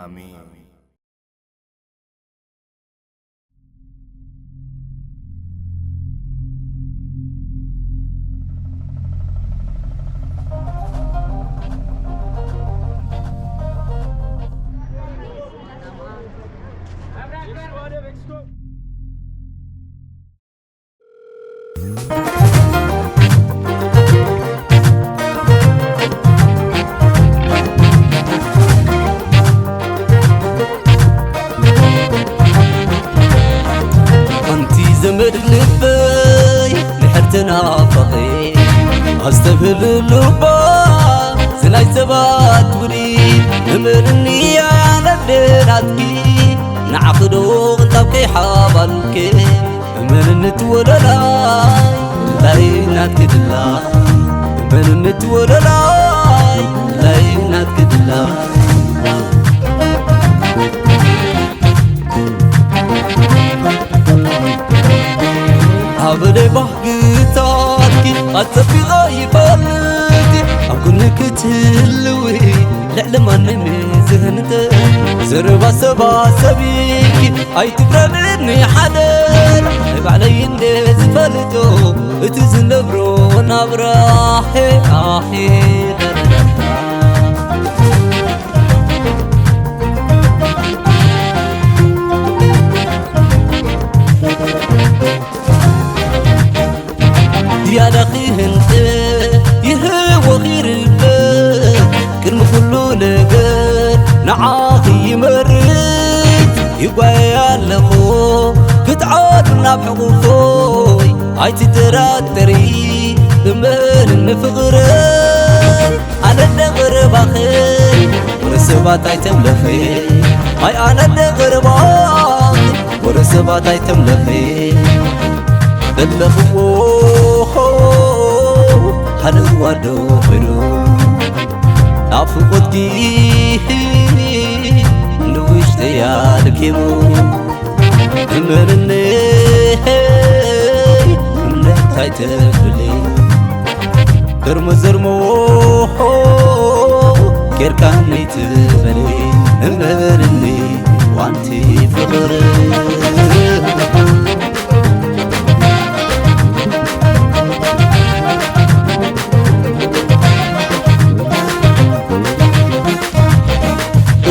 ኣሜን። ሓንቲ ዘመድ ልበይ ድሕር ተናፈቐ ኣስተብህል ልባ ዝናይ ሰባት ውዲ እምርኒ ኣነደ ናትኪ ንዓኽዶ ቅንጣብ ከይሓባልከ እመንነት ወለላይ እንታይ ናትክድላ እመንነት ወለላይ እንታይ ናትክድላ ኣበደ ባህግታትኪ ኣጸቢቐ ይፈልጥ ኣብ ጎኒ ክትህልዊ ልዕሊ ማንም ዝህንተ ዘረባ ሰባሰቢኪ ኣይትፍረድኒ ሓደር ናይ ባዕለይ እንደ ዝፈልጦ እቲ ዝነብሮ ናብራ ሄ ኣሄ ያለኺ ህንት ይህወኺ ርበ ቅድሚ ኩሉ ነገር ንዓኺ ይመርጽ ይጓየ ኣለኹ ክትዓዱ ናብ ሕቑፎይ ኣይትጠራጠሪ እመን ንፍቕረይ ኣነ ደቕርባኺ ወደ ሰባት ኣይተምለኺ ኣይ ኣነ ደቕርባኺ ወደ ሰባት ኣይተምለኺ ዘለኽዎ ሓደ ዋዶ ኮይኑ ናፍቆትኪ ንውሽጠይ ኣድኪሙ እመንኒ እምነት ኣይተብሊ ዘርሞ ዘርሞ ጌርካኒ ትበሊ እመንኒ ዋንቲ ፍቕር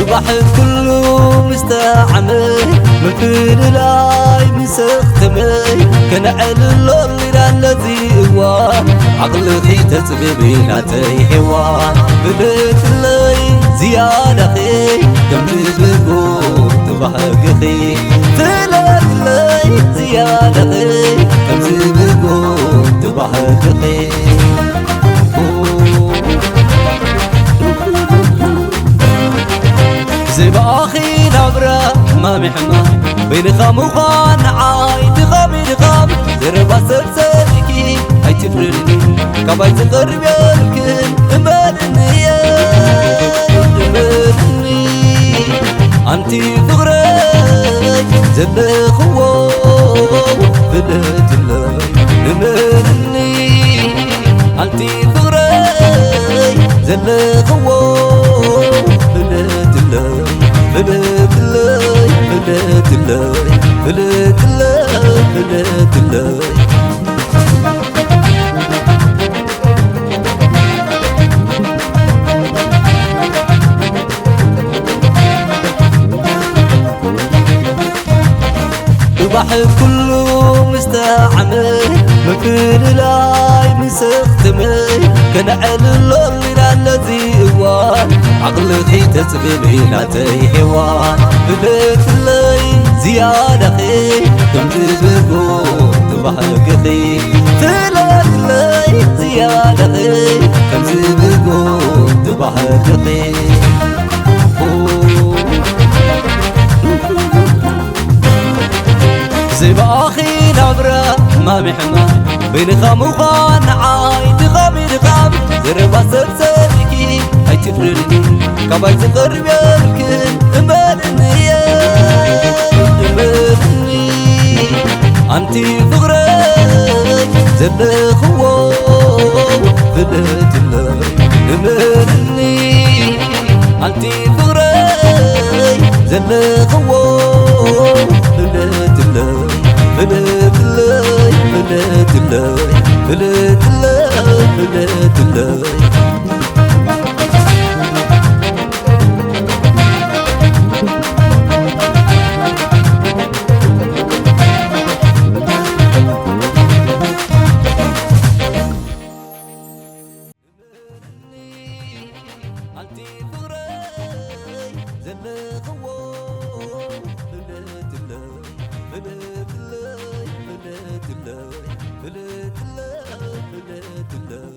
እባሕ ኩሉ ምስ ጠዓመ ምፍልላይ ምስ ኣኽተመ ከነዕልሎ ሊና ነዚ እዋን ዓቕልኺ ተጽብቢ ናተይ ሔዋን ፍለጥለይ ዝያዳኺ ከም ትብጎ ትባህግኺ ፍለጥለይ ዝያዳኺ ከም ትብጎ ትባህግኺ ዘይበኣኺ ናብራ ማሚሕማ በይንኻ ምዃን ንዓይ ድኻም ድኻም ዘረባ ሰብ ሰሪኪ ኣይትፍርድኒ ካባይ ዝቐርብ የብልክን እመንኒ እመንኒ ኣንቲ ፍቕረይ ዘለኽዎ ፍለትለይ እመንኒ ኣንቲ ፍቕረይ ዘለኽዎ ፍለትለይ ፍለትለይ ፍለትለይ ፍለትለይ ፍለትለይ እባሕ ኩሉ ምስ ጠዓመ ምፍልላይ ምስ ኣኽተመ ከነዕልሎ ኢና ነዚ እዋን ዓቕልኺ ተጽብቢ ናተይ ሔዋን ፍለጥለይ ዝያዳኺ ከም ዝብጎ ትባህግኺ ፍለጥለይ ዝያዳኺ ከም ዝብጎ ትባህግኺ ዘይበኣኺ ናብራ ማሚሕማ በይንኻ ምዃን ንዓይ ድኻም ድኻም ዘረባ ሰብ ሰሪኪ ኣይትፍርድኒ ካባይ ዝቐርብ የብልክን እመንኒ እመንኒ ኣንቲ ፍቕረይ ዘለኽዎ ፍለትለይ እመንኒ ኣንቲ ፍቕረይ ፍቕረይ ዘለኽዎ ፍልትለይ ፍልትለይ ፍልትለይ ፍልትለይ ፍልትለይ